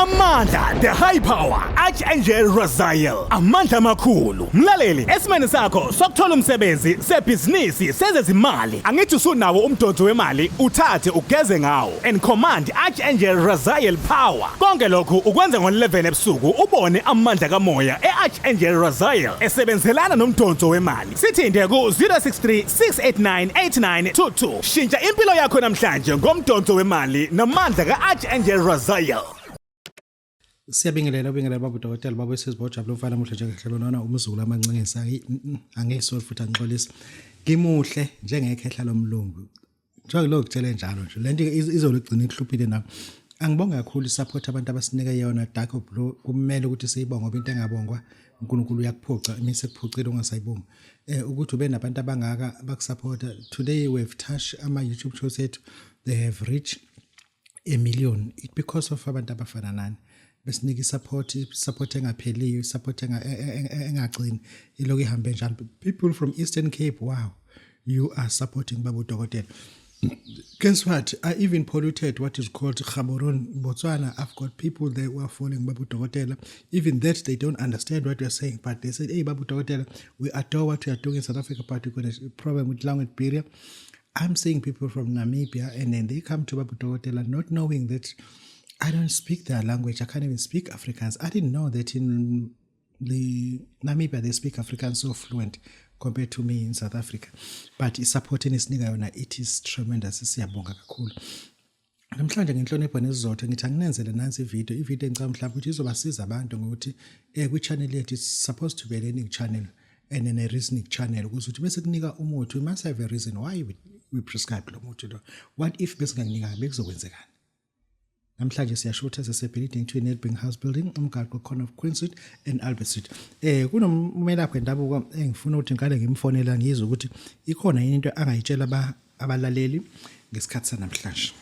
Amandla, the high power, Archangel Raziel. Amandla amakhulu. Mlaleli, esimeni sakho sokuthola umsebenzi, sebhizinisi, sezezimali. Angithi usunawo umdonso wemali, uthathe ugeze ngawo. And command Archangel Raziel power. Konke lokhu ukwenza ngo-11 ebusuku ubone amandla kamoya e-Archangel Raziel esebenzelana nomdonso wemali. Sithinte ku-063 689 8922. Shintsha impilo yakho namhlanje ngomdonso wemali namandla ka-Archangel Raziel. Siyabingelela ubingelela baba udokotela baba wesizibojabula umfana muhle njengehlelo nona umzukulu amancengisa angisoli futhi angixolisi ngimuhle njengekhehla lomlungu njengoba lokhu kutshele njalo nje lento izolugcina ikuhluphile nami. Angibonge kakhulu isupport abantu abasinike yona dark blue, kumele ukuthi siyibonge ngoba into engabongwa uNkulunkulu uyakuphuca imise ekuphucile ungasayibongi. Ukuthi ube nabantu abangaka bakusupporta today, we have touched ama YouTube shows ethu, they have reached a million. It because of abantu abafana nani besinika isupport, support engapheliyo, support engagcini, ilokhu ihambe njalo. People from Eastern Cape, wow, you are supporting baba udokotela. Guess what? I even polluted what is called Gaborone, Botswana. I've got people there who are following Babu Dokotela. Even that, they don't understand what we're saying, but they said, "Hey, Babu Dokotela, we adore what you are doing in South Africa, but we've got a problem with language barrier." I'm seeing people from Namibia, and then they come to Babu Dokotela not knowing that I don't speak their language. I can't even speak Afrikaans. I didn't know that in the Namibia they speak Afrikaans so fluent compared to me in South Africa. But support enisinika yona, it is tremendous. Siyabonga kakhulu. Namhlanje ngenhlonipho nesizotho ngithi anginenzele nansi ivideo, ivideo engicabanga mhlawumbe ukuthi izobasiza abantu ngokuthi kwi-channel yethu, it's supposed to be a learning channel and then a reasoning channel, ukuze ukuthi bese kunika umuthi, we must have a reason why we prescribe lo muthi lo. What if besingakunika, bekuzokwenzekani? Namhlanje siyashutha sisebhilidini kuthiwa Nedbank House Building, umgaqo corner of Queen Street and Albert Street. Kunomelaphi wendabuko engifuna ukuthi ngiqale ngimfonela ngizwe ukuthi ikhona yini into angayitshela abalaleli ngesikhathi sanamhlanje.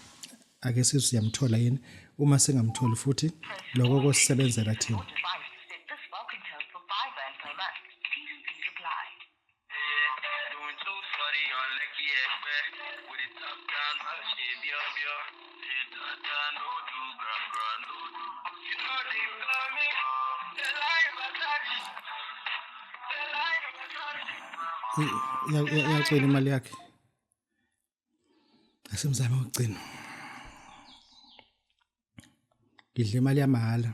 Ake sizwe siyamthola yini, uma singamtholi futhi lokho kosebenzela thina. This welcome code for R5 per month. T's and C's apply. Doing 240 on Lucky Express with it top down, shit, yo, yo. Shit, da, no do, gra, gra, no do. You know they call me the life I touch. The life I touch. Iyacwila imali yakhe. Asimzame ukugcina. Ngidla imali yamahhala.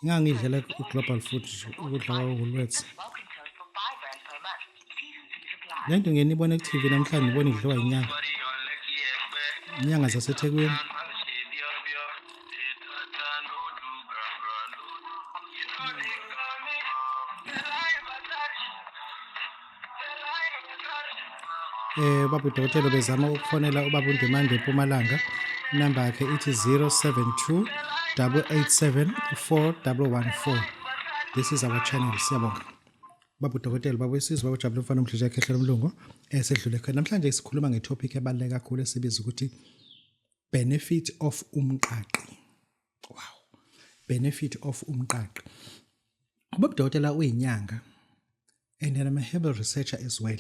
Ingangidlela i-Global Food nje ukudla kwa-Woolworths. Welcome code for R5 per month. T's and C's apply. Le nto ngiyeni ibone ku-TV namhlanje ngibona idliwa inyanga. 40 on Lucky Express. Inyanga zaseThekwini. Shit, yo, yo. Shit, da, da, no do, gra, gra, no do. You know they call me the life I touch. The life I touch. Baba udokotela bezama ukufonela ubaba uNdimande eMpumalanga. Inamba yakhe ithi 072 887 4114. This is our channel. Siyabonga. Baba udokotela, baba wesizwe, baba ujabule umfana omhle ekhehla lomlungu esedlule khona. Namhlanje sikhuluma ngetopic ebaluleke kakhulu esibiza ukuthi benefit of umqaqi. Wow. Benefit of umqaqi. Ubaba udokotela uyinyanga and I'm a herbal researcher as well.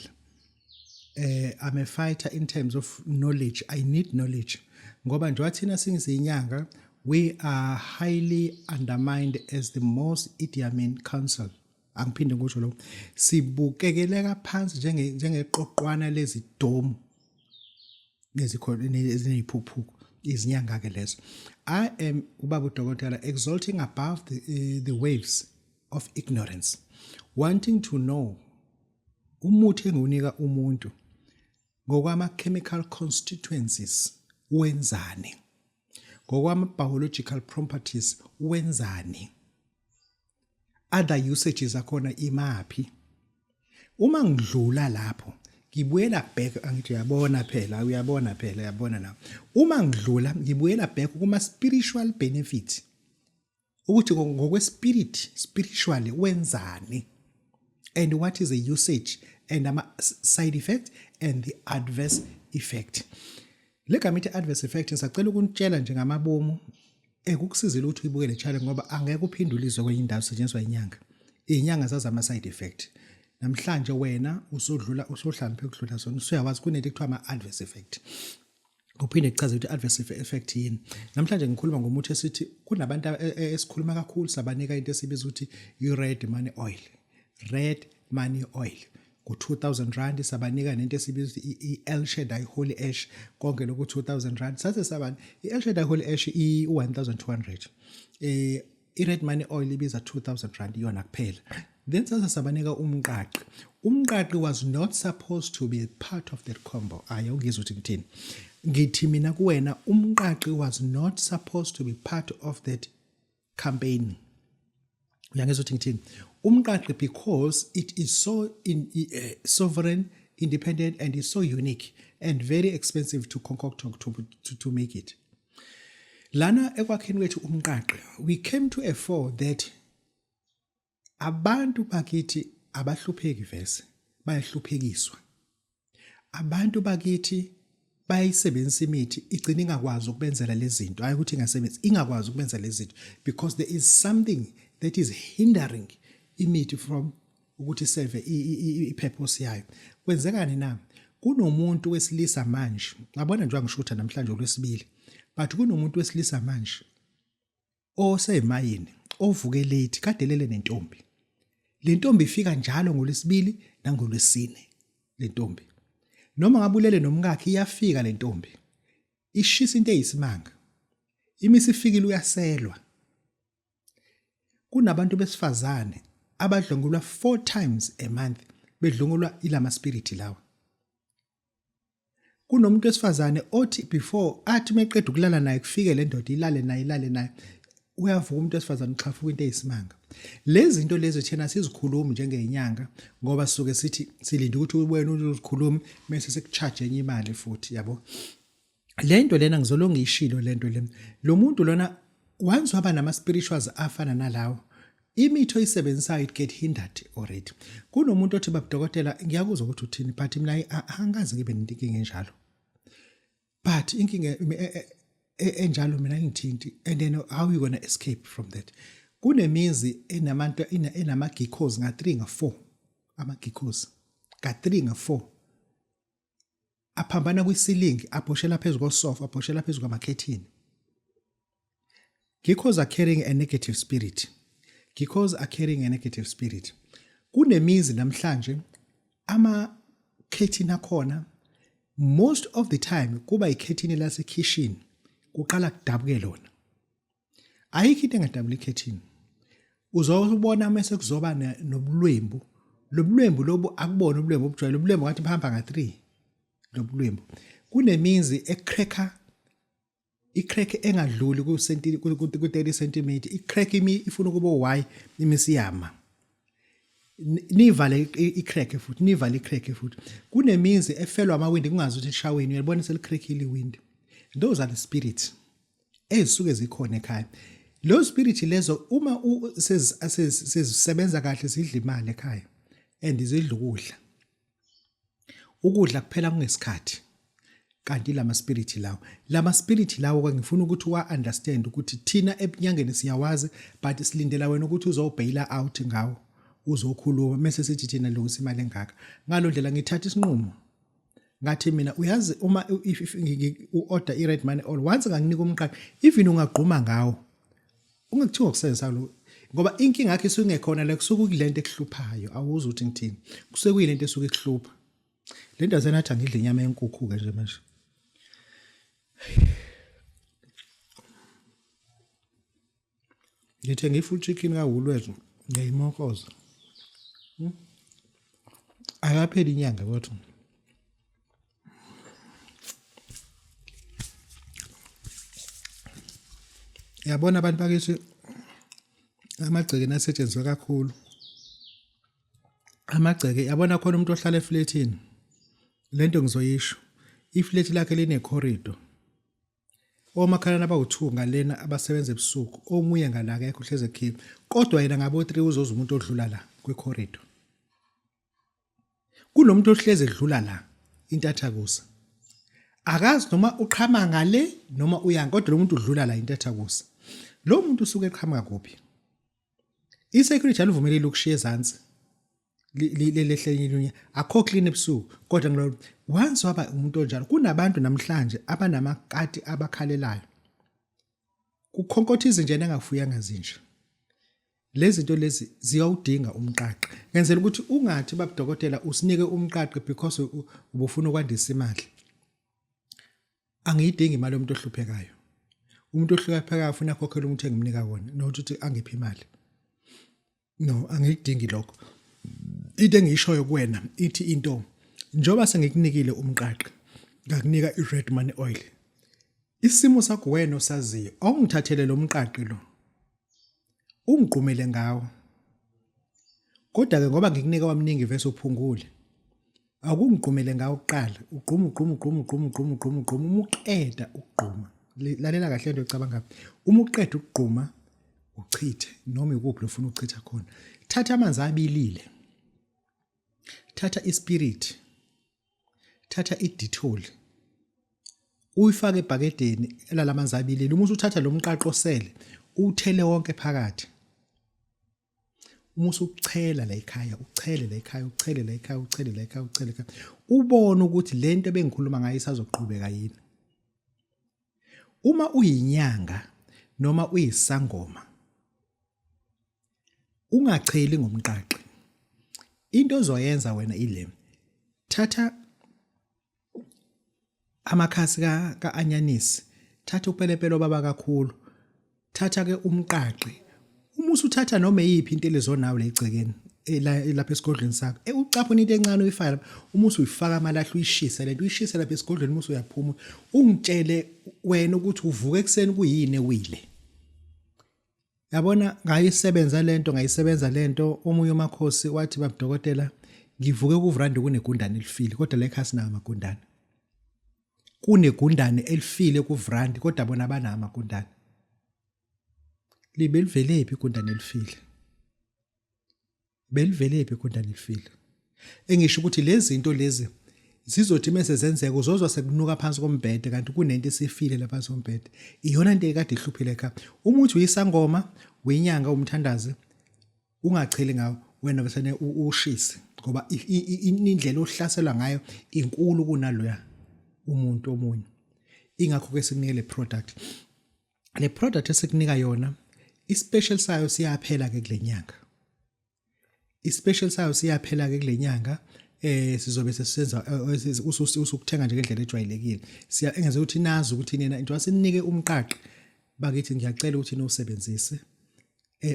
I'm a fighter in terms of knowledge. I need knowledge. Ngoba nje thina singizinyanga, we are highly undermined as the most Idi Amin council. Angiphinde ngisho lokho. Sibukekeleka phansi njengeqoqwana lezidomu nezikhona ezineziphukuphuku, izinyanga ke lezo. I am ubaba udokotela exalting above the waves of ignorance, wanting to know umuthi engiwunika umuntu ngokwama chemical constituencies wenzani, ngokwama biological properties wenzani, other usages akhona imaphi. Uma ngidlula lapho ngibuyela back, angithi uyabona phela, uyabona phela, uyabona na, uma ngidlula ngibuyela back kuma spiritual benefit, ukuthi ngokwe spirit, spiritually wenzani and what is the usage and ama side effect and the adverse effect. Le gama ithi adverse effect, ngisacela ukunitshela nje ngamabomu ekukusizile ukuthi uyibuke le channel, ngoba angeke uphinde ulizwe kwenye indawo setshenziswa inyanga. Izinyanga zazi ama side effect. Namhlanje wena usudlula, usuhlampe ukudlula zona, usuyawazi kunento ekuthiwa ama adverse effect. Kuphinde kuchaze ukuthi adverse effect yini. Namhlanje ngikhuluma ngomuthi esithi kunabantu esikhuluma kakhulu sabanika into esibiza ukuthi i-red money oil. Red money oil ngo-2000 rand sabanika nento esibiza ukuthi i-El Shaddai Holy Ash konke lokhu 2000 rand sase sabani i-El Shaddai Holy Ash i-1200 i-red money oil ibiza 2000 rand iyona kuphela. Then sase sabanika umqaqi. Umqaqi was not supposed to be part of that combo. Ayi, awungizwa ukuthi ngithini. Ngithi mina kuwena, umqaqi was not supposed to be part of that campaign. Uyangizwa ukuthi ngithini? Umqaqi, because it is so sovereign, independent and is so unique and very expensive to concoct, to make it. Lana ekwakheni kwethu umqaqi, we came to a fore that abantu bakithi abahlupheki vese, bayahluphekiswa. Abantu bakithi bayayisebenzisa imithi, igcina ingakwazi ukubenzela lezi zinto. Hayi ukuthi ingasebenzi, ingakwazi ukubenzela lezi zinto because there is something that is hindering imithi from ukuthi serve i-purpose yayo. Kwenzekani na? Kunomuntu wesilisa manje, ngabona nje ngishutha namhlanje olwesibili, but kunomuntu wesilisa manje osemayini ovuke late, kade lele nentombi. Le ntombi ifika njalo ngolwesibili nangolwesine. Le ntombi, noma ngabulele nomkakhe, iyafika le ntombi, ishisa into eyisimanga. Imisi ifikile, uyaselwa. Kunabantu besifazane abadlwengulwa 4 times a month, bedlwengulwa ilama spirit lawa. Kunomuntu wesifazane othi before athi meqeda ukulala naye, kufike le ndoda ilale naye, ilale naye, uyavuka umuntu wesifazane uxhafuka into eyisimanga. Lezi zinto lezi thina sizikhulumi njengenyanga ngoba sisuke sithi silinde ukuthi wena uzikhulumi mase sekucharge enye imali futhi, yabo. Le nto lena ngizolo ngiyishilo le nto le. Lo muntu lona once waba nama spirituals afana nalawo, imithi oyisebenzisayo it get hindered already. Kunomuntu othi, "Babudokotela, ngiyakuzwa ukuthi uthini, but mina angikaze ngibe nenkinga enjalo, but inkinga enjalo mina ngithinti." And then how you gonna escape from that? Kunemizi enabantu enama geckos nga 3 nga 4, ama geckos nga 3 nga 4 aphambana kwisilingi, abhoshela phezu kosofa, abhoshela phezu kwamakhethini. Geckos are carrying a negative spirit. Geckos are carrying a negative spirit. Kunemizi namhlanje ama khethini akhona, most of the time kuba ikhethini lasekhishini kuqala kudabuke lona. Ayikho into engadabula ikhethini. Uzobona mase kuzoba nobulwembu. Lobulwembu lobu akubona ubulwembu obujwayele, ubulwembu ngathi buhamba nga-3 lobulwembu. Kunemizi ecracker, icrack engadluli ku 30 cm, icrack imi ifuna ukuba y imisiyama, nivale icrack futhi, nivale icrack futhi. Kunemizi efelwa amawindi kungazi ukuthi eshaweni, uyalibona selicrackile iwindi. Those are the spirits ezisuke zikhona ekhaya. Lo spirit lezo uma sezisebenza kahle zidla imali ekhaya and zidla ukudla. Ukudla kuphela kungesikhathi, kanti lama spirit lawo, lama spirit lawo ke ngifuna ukuthi wa understand ukuthi thina ebunyangeni siyawazi, but silindela wena ukuthi uzobaila out ngawo, uzokhuluma, mase sithi thina lungisa imali engaka. Ngalondlela ngithatha isinqumo, ngathi mina, uyazi, uma if u-order i-red money all once ngakunika umqaqi, even ungagquma ngawo, ungakuthiwa ukusebenzisa lo, ngoba inkinga yakho isuke ingekhona la, kusuke kuyilento ekuhluphayo. Awuzi ukuthi ngithini, kusuke kuyilento esuke ikuhlupha. Le nto asenathi angidle inyama yenkukhu-ke nje manje. Ngithenge i-full chicken kaWoolworths, ngiyayimokoza. Akapheli inyanga kodwa. Yabona abantu bakithi, amagceke nasetshenziswa kakhulu. Amagceke, yabona khona umuntu ohlala efletini. Lento ngizoyisho. Ifleti lakhe line corridor. Omakhelwane abawu-2 ngalena abasebenza ebusuku, omunye ngala akekho, uhlezi ekhiwe. Kodwa yena ngabo-3 uzoza umuntu odlula la kwi-corridor. Kunomuntu ohlezi edlula la intathakusa. Akazi noma uqhama ngale noma uyanga, kodwa lo muntu udlula la intathakusa. Lo muntu usuke eqhamuka kuphi? I-security alivumelile ukushiya ezansi. Lehle lunya akho clean ebusuku kodwa ngilo once waba umuntu onjalo. Kunabantu namhlanje abanamakati abakhalelayo kukhonkotha izinja engafuyanga zinja. Lezi zinto lezi ziyawudinga umqaqi, ngenzela ukuthi ungathi babudokotela usinike umqaqi because ubufuna ukwandisa imali. Angiyidingi imali yomuntu ohluphekayo. Umuntu ohluphekayo ufuna akhokhele umuntu engimnika wona, not ukuthi angiphe imali. No, angikudingi lokho. Into engiyishoyo kuwena ithi into njengoba sengikunikile umqaqi, ngakunika i-red money oil. Isimo sakho wena osaziyo, awungithathele lo mqaqi lo. Ungigqumele ngawo. Kodwa ke ngoba ngikunika wamningi vese uphungule. Akungigqumele ngawo kuqala, ugquma ugquma ugquma ugquma ugquma ugquma ugquma uma uqeda ukugquma. Lalela kahle into ocabanga. Uma uqeda ukugquma uchithe noma ikuphi lofuna ukuchitha khona. Thatha amanzi abilile. Thatha ispirit. Thatha idetol. Uyifake ebhakedeni elalamanzi abilile. Uma usuthatha lo mqaqo osele, uwuthele wonke phakathi. Uma usuchela la ekhaya, uchele la ekhaya, uchele la ekhaya, uchele la ekhaya, uchele ekhaya, ubone ukuthi lento ebengikhuluma ngayo isazoqhubeka yini. Uma uyinyanga noma uyisangoma, ungacheli ngomqaqi. Into ozoyenza wena ile, thatha amakhasi ka ka-anyanisi, thatha upelepele obaba kakhulu, thatha ke umqaqi. Uma usuthatha noma eyiphi into elezonawo la egcekeni lapha esigodlweni sakho, ucaphuna into encane uyifake lapha. Uma usuyifaka amalahle uyishise lento, uyishise lapha esigodlweni. Uma usuyaphuma ungitshele wena ukuthi uvuka ekuseni kuyini ewile. Yabona ngayisebenza lento, ngayisebenza lento. Omunye umakhosi wathi, babudokotela, ngivuke kuvrandi kunegundane elifile, kodwa la ekhaya sinawo amagundane. Kunegundane elifile kuvrandi kodwa bona banawo amagundane. Libe livelephi igundane elifile? Belivelephi igundane elifile? Engisho ukuthi lezi zinto lezi zizothi mese zenzeka uzozwa sekunuka phansi kombhede kanti kunento esifile lapha phansi kombhede. Iyona into ekade ihluphile ekhaya. Uma uthi uyisangoma, uyinyanga, umthandazi, ungacheli ngawo wena bese ushise ngoba indlela ohlaselwa ngayo inkulu kunaloya umuntu omunye. Ingakho ke sikunike le product. Le product esikunika yona ispecial sayo siyaphela ke kulenyanga. Ispecial sayo siyaphela ke kulenyanga, sizobe sesisenza usukuthenga nje ngendlela ejwayelekile. Siya engeze ukuthi nazi ukuthi nina into asinike umqaqi bakithi, ngiyacela ukuthi niwusebenzise.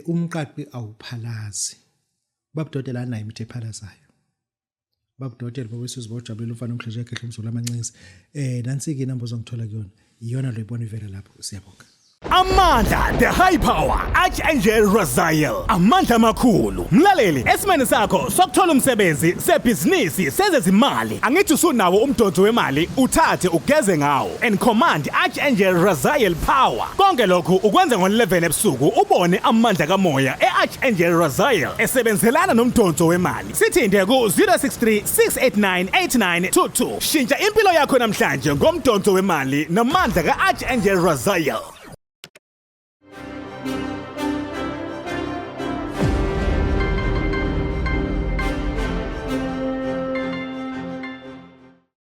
Umqaqi awuphalazi. Babudodela nayo imithi ephalazayo. Babudokotela bobesizwe bojabulela umfana omhlanje ekhehla umzulu amancisi. Nansi-ke inamba ozongithola kuyona. Iyona lo ibona ivela lapho. Siyabonga. Amandla, the high power, Archangel Raziel, amandla amakhulu. Mlaleli, esimeni sakho sokuthola umsebenzi, sebhizinisi, sezezimali. Angithi usunawo umdonso wemali, uthathe ugeze ngawo. And command Archangel Raziel power. Konke lokhu ukwenza ngo-11 ebusuku ubone amandla kamoya e-Archangel Raziel esebenzelana nomdonso wemali. Sithinte ku-063 689 8922. Shintsha impilo yakho namhlanje ngomdonso wemali namandla ka-Archangel Raziel.